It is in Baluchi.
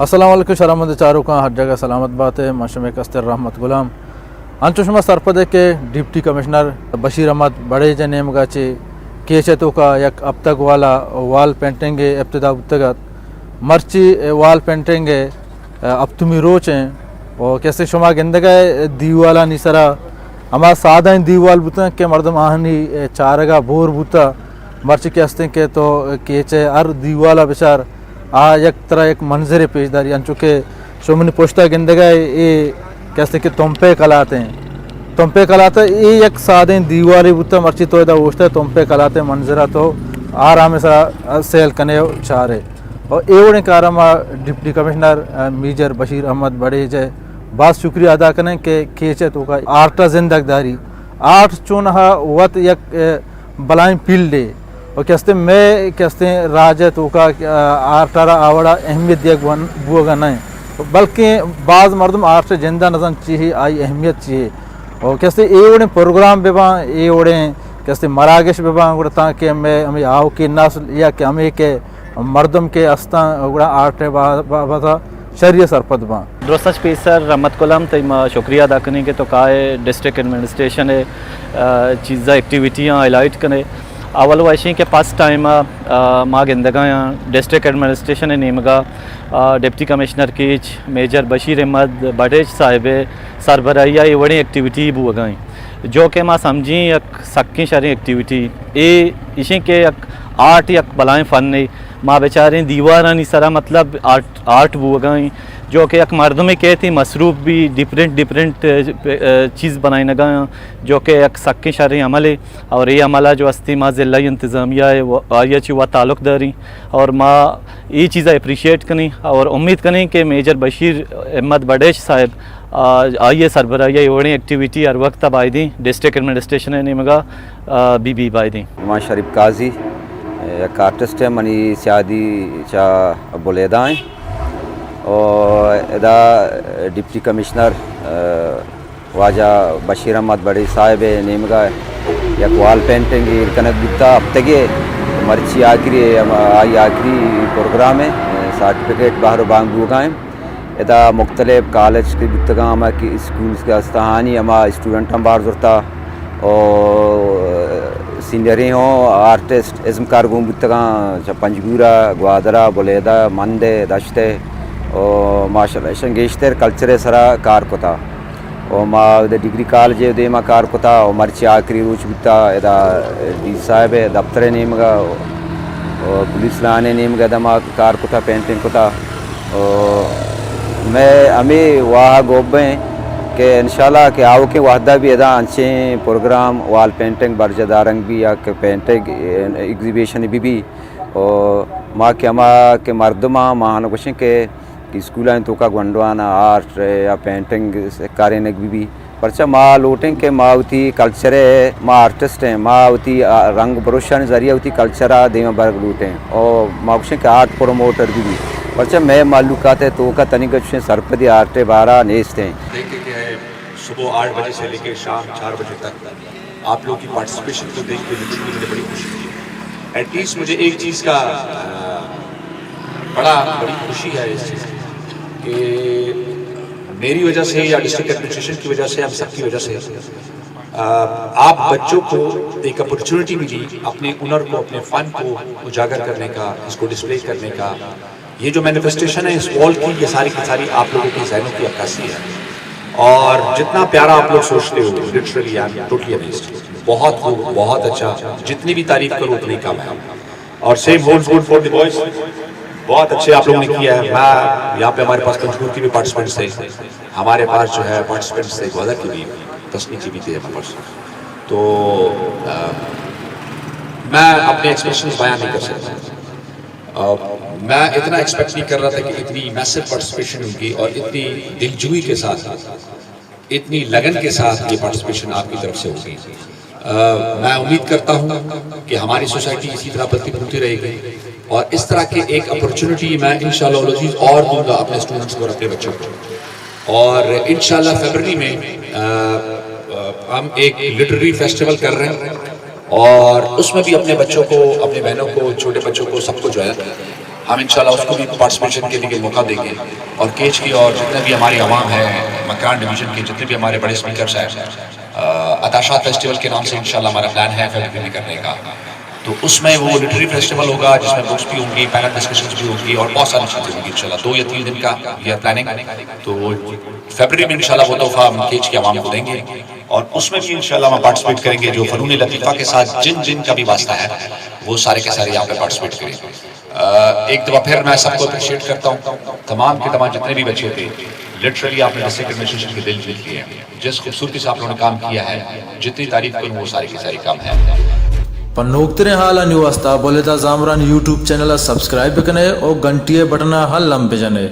السلام علیکم شرمند چاروکاں، ہر جگہ سلامت بات ئے۔ من شمے کستر رحمت غلام۔ انچو شما سرپد ئے کہ ڈپٹی کمشنر بشیر احمد بڑیج ءِ نیمگا چہ کیچ ءِ توکا یک ہپتگ والا وال پینٹنگ ءِ ابتدا بوتگ ات۔ مرچی وال پینٹنگ ءِ ہپتمی روچ ایں و کسے شما گندگ ئے دیوالانی سرا ہما سادہ ایں دیوال بوتن کہ مردم آہانی چارگا بور بوتا، مرچی کہ استیں کہ تو کیچ ءِ ہر دیوالا بچار، آ یک ترا یک منظرے پیش داری، انچو کہ شما منی پشتا گندگ ئے، اے کہ استیں کہ تمپے کلات ایں۔ تمپے کلات اے یک سادیں دیوالے بوتا، مرچی تو ادا اوشتہ تمپے کلات ءِ منظرا تو آرام ءِ سرا سیل کنے و چارے۔ اور اے وڑیں کارا ما ڈپٹی کمشنر، آ، میجر بشیر احمد بڑیج ءِ باز شکریہ ادا کنیں کہ کیچ ءِ توکا آرٹ ءَ زندگ داری۔ آرٹ چونہا وت یک، آ، بلائیں فیلڈے و کہ استیں مئے کہ استیں راج ءِ توکا، آ، آرٹ ءَ را آ وڑا اہمیت دیگ بوگا نہ ایں، بلکیں باز مردم آرٹ ءِ جندا نزان چی ہے، آئی اہمیت چی ہے۔ و کہ استیں اے وڑیں پروگرام بباں، اے وڑیں کہ استیں مراگش بباں، گڑا تاکہ ہمے، ہمے آؤکیں نسل یا کہ ہمے کہ مردم کہ استاں، گڑا آرٹ ءِ با-، بابت ءَ شری ءَ سرپد باں۔ درستاں چہ پیسر رحمت غلام، تئی ما شکریہ ادا کنیں کہ تو کائے ڈسٹرکٹ ایڈمنسٹریشن ءِ، آ، چیزاں ایکٹیویٹیاں ہائی لائٹ کنے۔ اول و ایشیں کہ فرسٹ ٹائم ءَ، آ، ما گندگایاں ڈسٹرکٹ ایڈمنسٹریشن ءِ نیمگا، آ، deputy commissioner Kech major Bashir Ahmed Barech صاحب ءِ سربراہی ءَ اے وڑیں ایکٹیویٹی بوگا ایں، جو کہ ما سمجھیں یک سکیں شریں ایکٹیویٹی۔ اے ایشیں کہ یک آرٹ یک بلائیں فن ہے۔ ما بچاریں دیوارانی سرا مطلب آرٹ، آرٹ بوگا ایں، جو کہ یک مردمے کہتے مصروف بھی ڈفرنٹ، ڈفرنٹ، آ، آ، چیز بنائینگا ایں، جو کہ یک سکیں شریں عمل ہے۔ اور اے عملہ جو ہستی ما ضلعی انتظامیہ ہے، وہ، آئی چی وہ تعلق داری۔ اور ما اے چیزا اپریشیٹ کنیں اور امید کنیں کہ میجر بشیر احمد بڑیچ صاحب، آ، آئی ءِ سربراہی ءَ اے وڑیں ایکٹیویٹی ہر وقت ءَ بائدیں ڈسٹرکٹ ایڈمنسٹریشن ءِ نیمگا، آ، بی بی بائدیں۔ ما شریف قاضی، یک آرٹسٹ ہے، منی سیادی چا بلیدہ ہیں۔ اور ادا ڈپٹی کمشنر، آ، واجہ بشیر احمد بڑیچ صاحب ءِ نیمگا یک وال پینٹنگ ایر کنگ بوتا ہفتگے، مرچی آخری ہم-، آئی آخری پروگرام ہے، سرٹیفکیٹ بہر و بانگ بوگا ہیں۔ ادا مختلف کالج کہ بوتگاں، ہما کہ اسکولز کہ استہانی ہما اسٹوڈنٹ ہم بار زرتا، اور سینئریں ہوں آرٹسٹ ازمکار گون بوتگاں، چہ پنجگورا، گوادرا، بلیدہ، مندے، دشتے، اور ماشاءاللہ اشان گیشتر کلچر سرا کار کتا۔ و ما ادا ڈگری کالج ءِ دیما کار کتا و مرچی آخری روچ بوتا، ادا ڈی صاحب ءِ دفتر ءِ نیمگا و پولیس لائن ءِ نیمگا ادا ما کار کتا، پینٹنگ کتا۔ و مئے ہمے واہگ و حب ایں کہ انشاءاللہ کہ آؤکیں وہدا بھی ادا انچیں پروگرام، وال پینٹنگ برجا دارنگ بھی یا کہ پینٹنگ ایگزیبیشن بھی بھی۔ و ما کہ ہما کہ مردماں ما ہن گوشیں کہ کہ اسکولانی توکا گونڈوانا آرٹ یا پینٹنگ کارینگ بہ بی۔ پرچا ما لوٹیں کہ ما وتی کلچر ءَ، ما آرٹسٹ ایں، ما وتی، آ، رنگ بروشانی ذریعہ وتی کلچر ءَ دیما برگ لوٹیں۔ او ما گوشیں کہ آرٹ پروموٹر بہ بی۔ پرچا مئے مہلوکات ءِ توکا تنیگا چوشیں سرپدی آرٹ ءِ بارا نیست ایں۔ دیکھتے کہ ہے صبح آٹھ بجے سے لے کے شام چار بجے تک آپ لوگوں کی پارٹیسپیشن کو دیکھ کے لٹرلی مجھے بڑی خوشی ہوئی۔ ایٹ لیسٹ مجھے ایک چیز کا، آ، بڑا، بڑی خوشی ہے اس چیز کی کہ میری وجہ سے یا ڈسٹرکٹ ایڈمنسٹریشن کی وجہ سے، ہم سب کی وجہ سے، آ، آپ بچوں کو ایک اپرچونٹی ملی اپنے ہنر کو، اپنے فن کو اجاگر کرنے کا، اس کو ڈسپلے کرنے کا۔ یہ جو مینیفیسٹیشن ہے اس وال کی، یہ ساری کی ساری آپ لوگوں کی ذہنوں کی عکاسی ہے۔ اور جتنا پیارا آپ لوگ سوچتے ہو، literally I am totally amazed. بہت خوب، بہت اچھا، جتنی بھی تعریف کرو اتنی کم ہے۔ اور same holds good for the boys, بہت اچھے آپ لوگوں نے کیا ہے۔ میں یہاں پہ، ہمارے پاس پنجگور کے بھی پارٹیسپینٹس تھے، ہمارے پاس جو ہے پارٹیسپینٹس تھے گوادر کے بھی، تسنی کے بھی تھے ہمارے پاس۔ تو، آ، میں اپنے ایکسپریشنز بیان نہیں کر سکتا۔ آ، میں اتنا ایکسپیکٹ نہیں کر رہا تھا کہ اتنی میسو پارٹیسپیشن ہوگی اور اتنی دلجوئی کے ساتھ، اتنی لگن کے ساتھ یہ پارٹیسپیشن آپ کی طرف سے ہوگی۔ آ، میں امید کرتا ہوں کہ ہماری سوسائٹی اسی طرح بلتی پھولتی رہے گی اور اس طرح کے ایک اپرچونٹی میں انشاءاللہ اور دوں گا اپنے اسٹوڈنٹس کو اور اپنے بچوں کو۔ اور انشاءاللہ فیبرری میں، آ، آ، ہم ایک لٹریری فیسٹیول کر رہے ہیں اور اس میں بھی اپنے بچوں کو، اپنے بہنوں کو، چھوٹے بچوں کو، سب کو جو ہے ہم انشاءاللہ اس کو بھی پارٹیسپیشن کے لیے موقع دیں گے۔ اور کیچ کی اور جتنے بھی ہمارے عوام ہیں، مکران ڈویژن کے جتنے بھی ہمارے بڑے اسپیکرز ہیں، عطا شاد فیسٹیول کے نام سے انشاءاللہ ہمارا پلان ہے فیبرری میں کرنے کا۔ تو اس میں وہ لٹریری فیسٹیول ہوگا، جس میں بکس بھی ہوں گی، پینل ڈسکشنز بھی ہوں گی اور بہت ساری چیزیں ہوں گی انشاءاللہ۔ دو یا تین دن کا یہ پلاننگ۔ تو فیبرری میں انشاءاللہ وہ تحفہ ہم کیچ کے عوام کو دیں گے اور اس میں بھی انشاءاللہ ہم پارٹیسپیٹ کریں گے۔ جو فنون لطیفہ کے ساتھ جن جن کا بھی واسطہ ہے، وہ سارے کے سارے یہاں پہ پارٹیسپیٹ کریں۔ ایک دفعہ پھر میں سب کو اپریشیٹ کرتا ہوں، تمام کے تمام جتنے بھی بچے تھے، لٹرلی آپ نے ڈسٹرکٹ ایڈمنسٹریشن کے دل جیت لیے ہیں۔ جس خوبصورتی سے آپ لوگوں نے کام کیا ہے، جتنی تعریف کروں وہ ساری کی ساری کم ہے۔ پہ نوکتریں حالانی واسطہ بلدا زامران یوٹیوب چینل ءَ سبسکرائب بکنے او گھنٹی ءِ بٹن ءَ ہم لمب بجنے۔